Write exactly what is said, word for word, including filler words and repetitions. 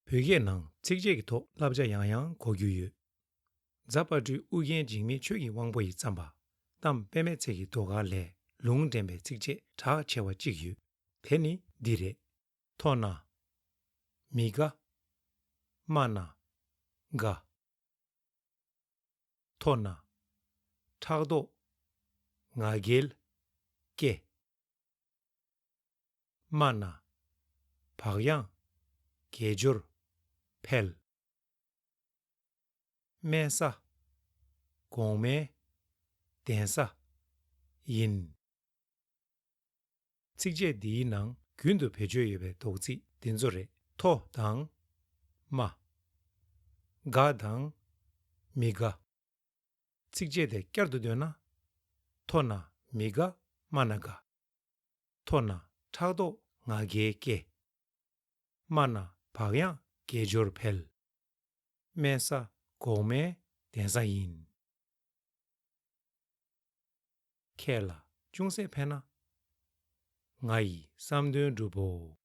བོད་སྐད་ནང་ཚིགས་བཅད་ཀྱི་ཐོག་བསླབ་བྱ་ཡང་ཡང་གོ་རྒྱུ་ཡོད། རྫ་དཔལ་སྤྲུལ་ཨུ་རྒྱན་འཇིགས་མེད་ཆོས་ཀྱི་དབང་པོ་ཡིས་བརྩམས་པ། གཏམ་དཔེ་མེད་ཚལ་གྱི་ཟློས་གར་ལས་ལུང་འདྲེན་པའི་ཚིགས་བཅད་གྲགས་ཆེ་བ་གཅིག་ཡོད། དེ་ནི་འདི་རེད། མཐོ་ན། མི་དགའ། དམའ་ན། དགའ། མཐོ་ན། ཕྲག་དོག་ང་རྒྱལ་སྐྱེ། དམའ་ན། བག་ཡངས་དགེ་སྦྱོར་འཕེལ། དམན་ས། གོང་མའི་གདན་ས་ཡིན། ཚིགས་བཅད་འདིའི་ནང་རྒྱུན་དུ་བེད་སྤྱོད་ཡོད་པའི་འདོགས་ཚིག་འདི་ཚོ་རེད། མཐོ་དང་། དམའ། དགའ་དང་། མི་དགའ། ཚིགས་བཅད་དེ་བསྐྱར་དུ་བཏོན་ན། མཐོ་ན་མི་དགའ། དམའ་ན་དགའ། མཐོ་ན་ཕྲག་དོག་ང་རྒྱལ་སྐྱེ། དམའ་ན་བག་ཡངས་དགེ་སྦྱོར་འཕེལ། དམན་ས་གོང་མའི་གདན་ས་ཡིན། ཁྱེད་ལ་ཅུང་ཟད་ཕན་ན། ང་ཡི་བསམ་དོན་འགྲུབ་བོ།